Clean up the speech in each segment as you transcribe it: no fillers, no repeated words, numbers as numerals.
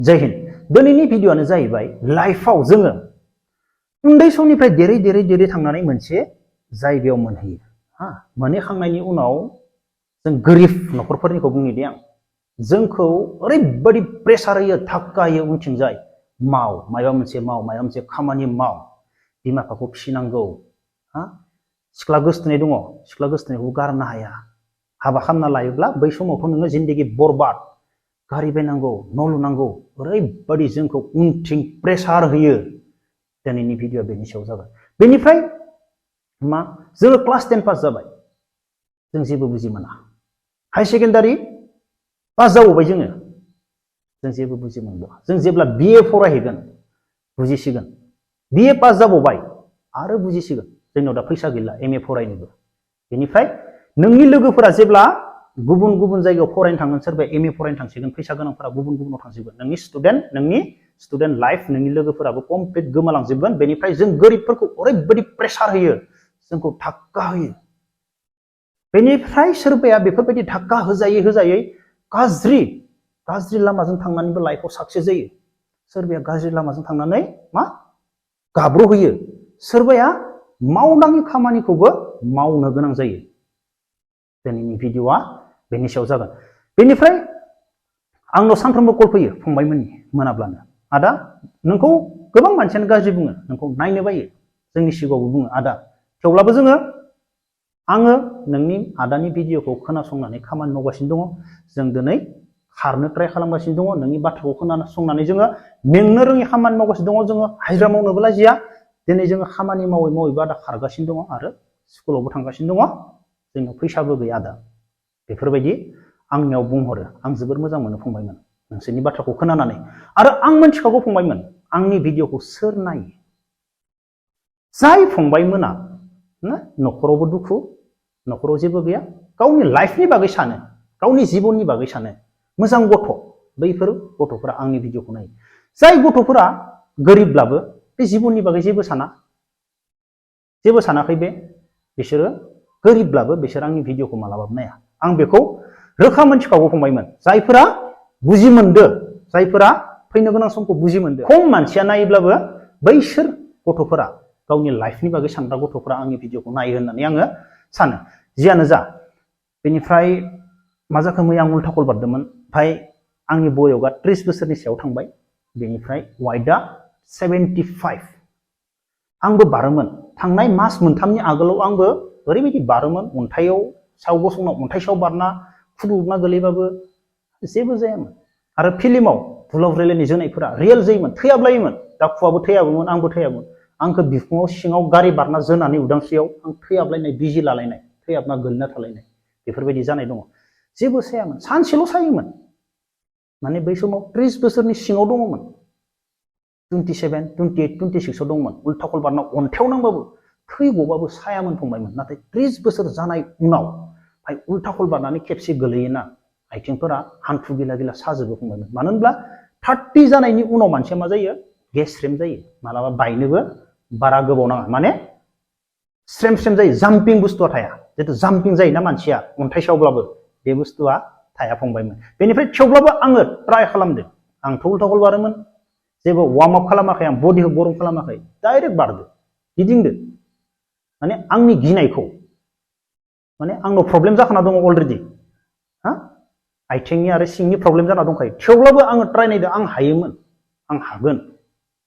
जय हिन्द दिनैनि भिडिअ'आनो जाहैबाय लाइफआव जोङो उन्दै समनिफ्राय देरै देरै देरै थांनानै मोनसे जायगायाव मोनहैयो हा मोनहैखांनायनि उनाव जों गोरिब नखरफोरनिखौ बुंनि दे आं जोंखौ ओरैबायदि प्रेसार होयो धाक्का होयो उनथिंजाय माव माबा मोनसे खामानि माव बिमा बिफाखौ फिसिनांगौ हा सिख्ला गोसथोनाय दङ सिख्ला गोसथोनायखौ गारनो हाया हाबा खालामना लायोब्ला बै समावथ' नोङो जिन्दगि बरबाद गारि बायनांगौ न' लुनांगौ ओरैबायदि जोंखौ उनथिं प्रेसार होयो दिनैनि भिडिअ बेनि सायाव जागोन बेनिफ्राय मा जोङो क्लास 10 पास जाबाय जों जेबो बुजि मोना हाई सेकेन्डारि पास जाबाय जों जेबो बुजि मोनबोआ जों जेब्ला बिए फरायहैगोन बुजिसिगोन बिए पास जाबावबाय आरो बुजिसिगोन जोंनाव दा फैसा गैला एमए फरायनोबो बेनिफ्राय नोंनि लोगोफोरा जेब्ला गुबुन गुबुन जायगायाव फरायनो थांगोन सोरबा एमए फरायनो थांसिगोन फैसा गोनांफोरा गुबुन गुबुनाव थांसिगोन नोंनि स्टुडेन्ट लाइफ नोंनि लोगोफोराबो कमप्लिट गोमालांजोबगोन बेनिफ्राय जों गोरिबफोरखौ ओरैबायदि प्रेसार होयो जोंखौ धाक्का होयो बेनिफ्राय सोरबाया बेफोरबायदि धाक्का होजायै गाज्रि लामाजों थांनानैबो लाइफआव साक्सेस जायो सोरबाया गाज्रि लामाजों थांनानै मा गाब्र'होयो सोरबाया मावनाङि खामानिखौबो मावनो गोनां जायो दिनैनि भिडिअआ बेनि सायाव जागोन बेनिफ्राय आंनाव सानफ्रोमबो कल फैयो फंबायमोननि मोनाब्लानो आदा नोंखौ गोबां मानसियानो गाज्रि बुङो नोंखौ नायनो बायो जोंनि सिगाङावबो बुङो आदा थेवब्लाबो आङो नोंनि आदानि भिडिअखौ खोनासंनानै खामानि मावगासिनो दङ जों दिनै खारनो ट्राय खालामगासिनो दङ नोंनि बाथ्राखौ खोनासंनानै जोङो मेंनो रोङि खामानि मावगासिनो दङ जोङो हाजिरा मावनोबो लाजिया दिनै जोङो खामानि मावै आदा खारगासिनो दङ आरो स्कुलावबो थांगासिनो दङ जोंनाव फैसाबो गैया दा बेफोरबायदि आंनियाव बुंहरो आं जोबोर मोजां मोनो फंबायमोन नोंसोरनि बाथ्राखौ खोनानानै आरो आं मोनथिखागौ फंबायमोन आंनि भिडिअखौ सोर नायो जाय फंबायमोना न'खरावबो दुखु न'खराव जेबो गैया गावनि लाइफनि बागै सानो गावनि जिबननि बागै सानो मोजां गथ' बैफोर गथ'फोरा आंनि भिडिअखौ नायो जाय गथ'फोरा गोरिबब्लाबो बे जिबननि बागै जेबो सानाखै बिसोरो गोरिबब्लाबो बिसोर आंनि भिडिअखौ मालाबाबो नाया आं बेखौ रोखा मोनथिखागौ फंबायमोन जायफोरा बुजि मोनदो जायफोरा फैनो गोनां समखौ बुजि मोनदो खम मानसिया नायोब्लाबो बैसोर गथ'फोरा गावनि लाइफनि बागै सानग्रा गथ'फोरा आंनि भिडिअखौ नायो होननानै आङो सानो जियानो जा बेनिफ्राय मा जाखो मैया आं उल्था कल बारदोंमोन ओमफ्राय आंनि बयसआ 30 बोसोरनि सायाव थांबाय बेनिफ्राय वाइटआ 75 आंबो बारोमोन थांनाय मास मोनथामनि आगोलाव आंबो ओरैबायदि बारोमोन अन्थाइयाव सायाव गसंना अन्थाइ सायाव बारना खुदुबना गोलैबाबो जेबो जायामोन आरो फिल्माव बुलावब्रेलायनाय जोनायफोरा रियेल जायोमोन थैयाब्लायोमोन दाखुआबो थैयाबोमोन आंबो थैयामोन आंखौ बिखुङाव सिङाव गारि बारना जोनानै उदांस्रियाव आं थैयाब्लायनाय बिजि लालायनाय थैयाबना गोलैना थालायनाय बेफोरबायदि जानाय दङ जेबो सायामोन सानसेल' सायोमोन माने बै समाव 30 बोसोरनि सिङाव दङमोन 27, 28, 26 आव दंमोन उल्था कल बारना अन्थायाव नांबाबो थैगबाबो सायामोन फंबायमोन नाथाय 30 बोसोर जानाय उनाव उल्था कल बारनानै खेबसे गोलैयोना आथिंफोरा हान्थु गिला गिला साजोबो फंबायमोन मानो होनब्ला 30 जानायनि उनाव मानसिया मा जायो गेस्रेम जायो मालाबा बायनोबो बारा गोबाव नाङा माने स्रेम जायो जाम्पिं बुस्थुआ थाया जितु जाम्पिं जायोना मानसिया अन्थाइ सावब्लाबो बे बुस्थुआ थाया फंबायमोन बेनिफ्राय थेवब्लाबो आङो ट्राय खालामदों आंथ' उल्था कल बारोमोन जेबो वार्म आप खालामाखै आं बडिखौ गरम खालामाखै डाइरेक्ट बारदो गिदिंदो माने आंनि गिनायखौ माने आंनाव प्रब्लेम जाखाना दङ अलरेडि हा आथिंनि आरो सिंनि प्रब्लेम जाना दंखायो थेवब्लाबो आङो ट्राय नायदों आं हायोमोन आं हागोन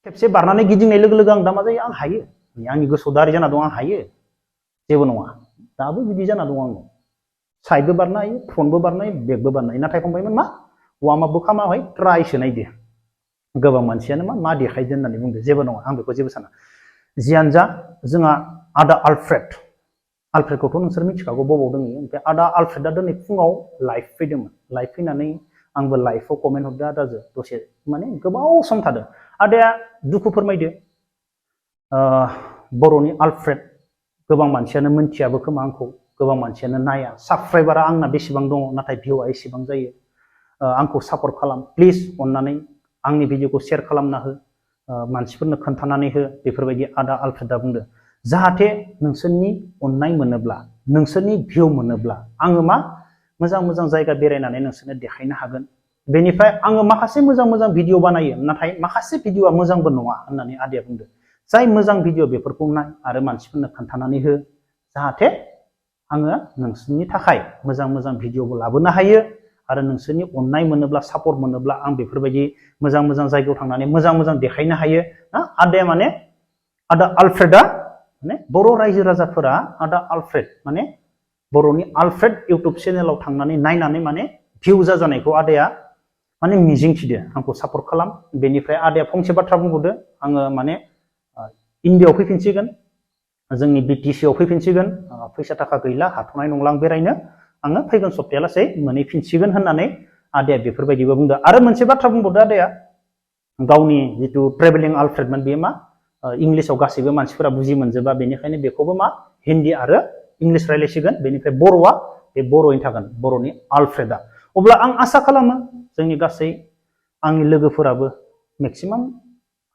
खेबसे बारनानै गिदिंनाय लोगो लोगो आं दा मा जायो आं हायो आंनि गोसोआव दारि जाना दं आं हायो जेबो नङा दाबो बिदि जाना दं आंनाव साइडबो बारनो हायो फ्रन्टबो बारनो हायो बेकबो बारनो हायो नाथाय फंबायमोन मा वार्म आपबो खालामाखै ट्रायसो नायदो गोबां मानसियानो मा देखायदो होननानै बुंदो जेबो नङा आं बेखौ जेबो साना जियानो जा जोंहा आदा आलफ्रेडखौथ' नोंसोर मिथिखागौ बबाव दङ ओमफ्राय आदा आलफ्रेडआ दिनै फुङाव लाइभ फैदोंमोन लाइभ फैनानै आंबो लाइभआव कमेन्ट हरदो आदाजों दसे माने गोबाव सम थादों आदाया दुखु फोरमायदो बर'नि आलफ्रेड गोबां मानसियानो मोनथियाबो खोमा आंखौ गोबां मानसियानो नाया साबस्क्राइबारा आंना बेसेबां दङ नाथाय भिउआ एसेबां जायो आंखौ सापर्ट खालाम प्लिज अननानै आंनि भिडिअखौ शेयार खालामना हो मानसिफोरनो खोन्थानानै हो बेफोरबायदि आदा आलफ्रेडआ बुंदो जाहाथे नोंसोरनि अननाय मोनोब्ला नोंसोरनि भिउ मोनोब्ला आङो मा मोजां जायगा बेरायनानै नोंसोरनो देखायनो हागोन बेनिफ्राय आङो माखासे मोजां मोजां भिडिअ बानायो नाथाय माखासे भिडिअआ मोजांबो नङा होननानै आदाया बुंदों जाय मोजां भिडिअ बेफोरखौ नाय आरो मानसिफोरनो खोन्थानानै हो जाहाथे आङो नोंसोरनि थाखाय मोजां मोजां भिडिअबो लाबोनो हायो आरो नोंसोरनि अननाय मोनोब्ला सापर्ट मोनोब्ला आं बेफोरबायदि मोजां मोजां जायगायाव थांनानै मोजां मोजां देखायनो हायो आदाया माने आदा आलफ्रेडआ माने बर' रायजो राजाफोरा आदा आलफ्रेड माने बर'नि आलफ्रेड इउटुब चेनेलाव थांनानै नायनानै माने भिउ जाजानायखौ आदाया माने मिजिंथिदो आंखौ सापर्ट खालाम बेनिफ्राय आदाया फंसे बाथ्रा बुंबावदो आङो माने इन्डियाआव फैफिनसिगोन जोंनि बिटिसिआव फैफिनसिगोन फैसा थाखा गैला हाथ'नाय नंला आं बेरायनो आङो फैगोन सप्ताया लासै मोनहैफिनसिगोन होननानै आदाया बेफोरबायदिबो बुंदों आरो मोनसे बाथ्रा बुंबावदो आदाया गावनि जिथु ट्रेभेलिं आलफ्रेडमोन बेयो मा इंलिसाव गासैबो मानसिफोरा बुजि मोनजोबा बेनिखायनो बेखौबो मा हिन्दी आरो इंलिस रायलायसिगोन बेनिफ्राय बर'आ बे बर'यैनो थागोन बर'नि आलफ्रेडआ अब्ला आं आसा खालामो जोंनि गासै आंनि लोगोफोराबो मेक्सिमाम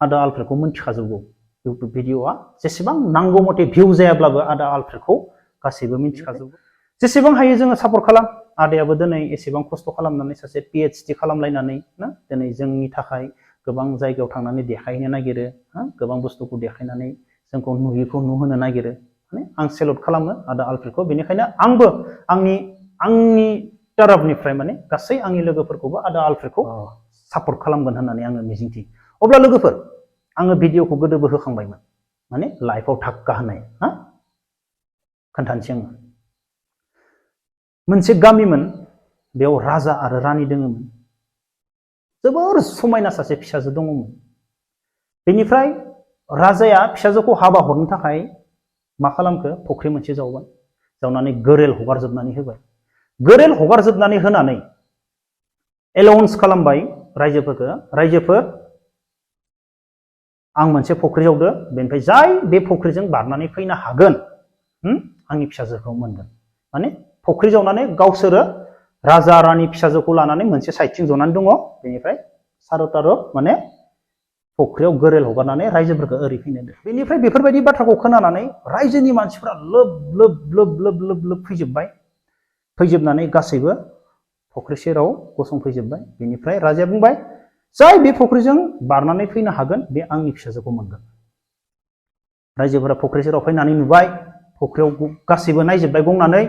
आदा आलफ्रेडखौ मिन्थिखाजोबगौ इउटुब भिडिअआ जेसेबां नांगौ मथे भिउ जायाब्लाबो आदा आलफ्रेडखौ गासैबो मिन्थिखाजोबगौ जेसेबां हायो जोङो सापर्ट खालाम आदायाबो दिनै एसेबां खस्थ' खालामनानै सासे PhD खालामलायनानै ना दिनै जोंनि थाखाय गोबां जायगायाव थांनानै देखायनो नागिरो गोबां बुस्थुखौ देखायनानै जोंखौ नुयिखौ नुहोनो नागिरो माने आं सेलुट खालामो आदा आलफ्रेडखौ बेनिखायनो आंबो आंनि तरफनिफ्राय माने गासै आंनि लोगोफोरखौबो आदा आलफ्रेडखौ सापर्ट खालामगोन होननानै आङो मिजिंथियो अब्ला लोगोफोर आङो भिडिअखौ गोदोबो होखांबायमोन माने लाइफआव धाक्का होनाय खोन्थानोसै आङो मोनसे गामिमोन बेयाव राजा आरो रानि दङमोन जोबोर समायना सासे फिसाजो दङमोन बेनिफ्राय राजाया फिसाजोखौ हाबा हरनो थाखाय मा खालामखो फुख्रि मोनसे जावबाय जावनानै गोरेल हगारजोबनानै होबाय गोरेल हगारजोबनानै होनानै एलाउन्स खालामबाय रायजोफोर आं मोनसे फुख्रि जावदो बेनिफ्राय जाय बे फुख्रिजों बारनानै फैनो हागोन आंनि फिसाजोखौ मोनगोन माने फुख्रि जावनानै गावसोरो राजा रानि फिसाजोखौ लानानै मोनसे साइडथिं जनानै दङ बेनिफ्राय सार'तार माने फुख्रियाव गोरेल हगारनानै रायजोफोरखौ ओरै फैनो दो बेनिफ्राय बेफोरबायदि बाथ्राखौ खोनानानै रायजोनि मानसिफोरा लोब लोब लोब लोब लोब लोब फैजोबनानै गासैबो फुख्रि सेराव गसंफैजोबबाय बेनिफ्राय राजाया बुंबाय जाय बे फुख्रिजों बारनानै फैनो हागोन बे आंनि फिसाजोखौ मोनगोन रायजोफोरा फुख्रि सेराव फैनानै नुबाय फुख्रियाव गासैबो नायजोबबाय गंनानै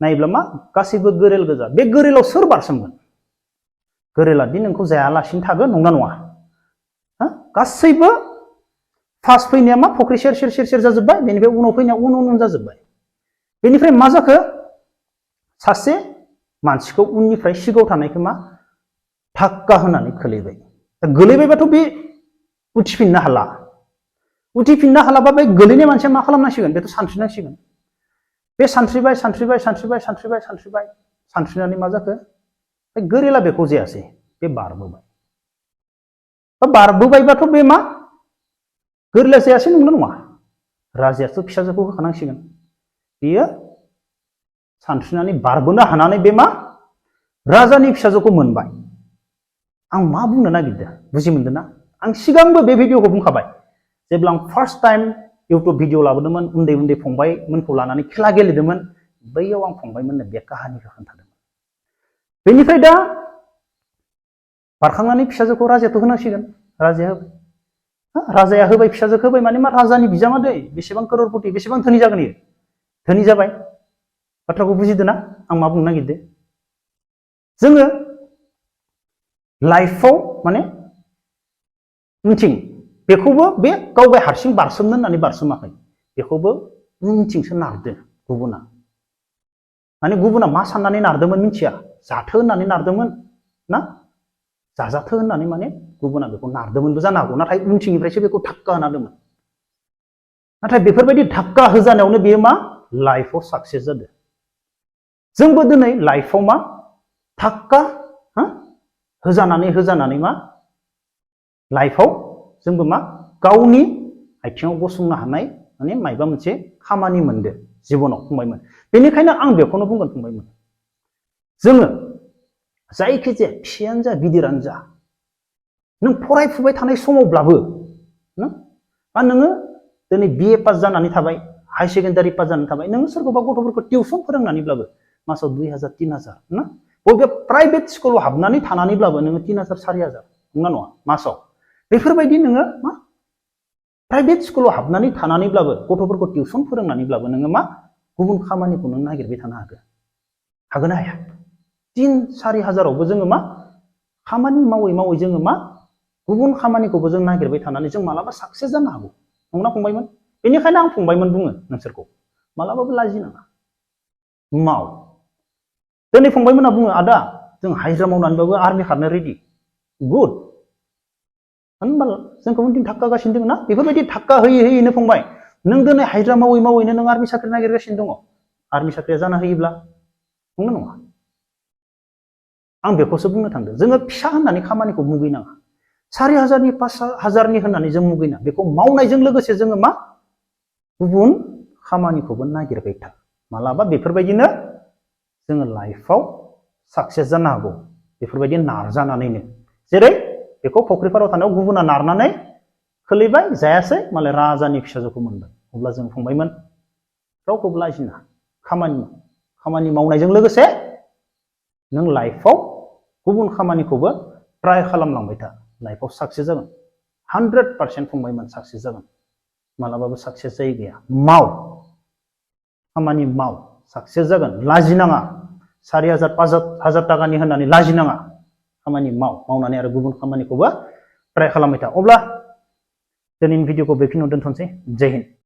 नायब्ला मा गासैबो गोरेल गोजा बे गोरेलाव सोर बारसोमगोन गोरेला दि नोंखौ जायालासिनो थागोन नंना नङा गासैबो फार्स्ट फैनाया मा फुख्रि सेर सेर सेर सेर जाजोबबाय बेनिफ्राय उनाव फैनाया उन उन जाजोबबाय बेनिफ्राय मा जाखो सासे मानसिखौ उननिफ्राय सिगाङाव थानायखौ मा धाक्का होनानै खोलैबाय गोलैबायबाथ' बे उथिफिननो हालाबा बे गोलैनाय मानसिया मा खालामनांसिगोन बेथ' सानस्रिनांसिगोन बे सानस्रिनानै मा जाखो बे गोरेला बेखौ जायासै बे बारबोबायबाथ' बे मा गोरेला जायासै नंगौना नङा राजायाथ' फिसाजोखौ होखानांसिगोन बेयो सानस्रिनानै बारबोनो हानानै बे मा राजानि फिसाजोखौ मोनबाय आं मा बुंनो नागिरदों बुजि मोनदों ना आं सिगांबो बे भिडिअखौ बुंखाबाय जेब्ला आं फार्स्ट टाइम इउटुब भिडिअ लाबोदोंमोन उन्दै उन्दै फंबायमोनखौ लानानै खेला गेलेदोंमोन बैयाव आं फंबायमोननो बे काहानिखौ खोन्थादोंमोन बेनिफ्राय दा बारखांनानै फिसाजोखौ राजायाथ' होनांसिगोन राजाया होबाय फिसाजोखौ होबाय माने मा राजानि बिजामादै बेसेबां करोड़पति बेसेबां धोनि जागोन इयो धोनि जाबाय बाथ्राखौ बुजिदों ना आं मा बुंनो नागिरदों जोङो लाइफआव माने उनथिं बेखौबो बे गावगाय हारसिं बारसोमनो होननानै बारसोमाखै बेखौबो उनथिंसो नारदों गुबुना माने गुबुना मा साननानै नारदोंमोन मिथिया जाथो होननानै नारदोंमोन ना जाजाथो होननानै माने गुबुना बेखौ नारदोंमोनबो जानो हागौ नाथाय उनथिंनिफ्रायसो बेखौ धाक्का होना होदोंमोन नाथाय बेफोरबायदि धाक्का होजानायावनो बेयो मा लाइफआव साक्सेस जादों जोंबो दिनै लाइफआव मा धाक्का होजानानै मा लाइफआव जोंबो मा गावनि आथिङाव गसंनो हानाय माने मायबा मोनसे खामानि मोनदो जिबनाव फंबायमोन बेनिखायनो आं बेखौनो बुंगोन फंबायमोन जोङो जायखिजाया फिसायानो जा गिदिरानो जा नों फरायफुबाय थानाय समावब्लाबो बा नोङो दिनै BA पास जानानै थाबाय हाई सेकेन्डारि पास जानानै थाबाय नोङो सोरखौबा गथ'फोरखौ टिउसन फोरोंनानैब्लाबो मासाव 2000 3000 ना बबे प्राइभेट स्कुलाव हाबनानै थानानैब्लाबो नोङो 3000 4000 नंगौना नङा मासाव बेफोरबायदि नोङो मा प्राइभेट स्कुलाव हाबनानै थानानैब्लाबो गथ'फोरखौ टिउसन फोरोंनानैब्लाबो नोङो मा गुबुन खामानिखौ नों नागिरबाय थानो हागोन ना हाया 3-4 हाजारावबो जोङो मा खामानि मावै मावै जोङो मा गुबुन खामानिखौबो जों नागिरबाय थानानै जों मालाबा साक्सेस जानो हागौ नंगौना फंबायमोन बेनिखायनो आं फंबायमोन बुङो नोंसोरखौ मालाबाबो लाजिनाङा माव दिनै फंबायमोना बुङो आदा जों हाजिरा मावनानैबाबो आर्मि खारनो रेडि गुड होनबा जोंखौ दिन थाक्कागासिनो दङ ना बेफोरबायदि थाक्का होयै होयैनो फंबाय नों दिनै हाजिरा मावै मावैनो नों आर्मि साख्रि नागिरगासिनो दङ आर्मि साख्रिया जाना होयोब्ला नंगौ नङा आं बेखौसो बुंनो थांदों जोङो फिसा होननानै खामानिखौ मुगैनाङा 4000नि 5000नि होननानै जों मुगैना बेखौ मावनायजों लोगोसे जोङो मा गुबुन खामानिखौबो नागिरबाय था मालाबा बेफोरबायदिनो जोङो लाइफआव साक्सेस जानो हागौ बेफोरबायदि नारजानानैनो जेरै बेखौ फुख्रिफोराव थानायाव गुबुना नारनानै खोलैबाय जायासै मालाय राजानि फिसाजोखौ मोनबाय अब्ला जों फंबायमोन रावखौबो लाजिना खामानि मावनायजों लोगोसे नों लाइफआव गुबुन खामानिखौबो ट्राइ खालामलांबाय था लाइफआव साक्सेस जागोन 100% फंबायमोन साक्सेस जागोन मालाबाबो साक्सेस जायै गैया माव खामानि माव साक्सेस जागोन लाजिनाङा 4000 5000 टाकानि होननानै लाजिनाङा खामानि मावनानै आरो गुबुन खामानिखौबो ट्राइ खालामबाय था अब्ला दिनैनि भिडिअखौ बेखिनियाव दोनथ'नोसै जय हिन्द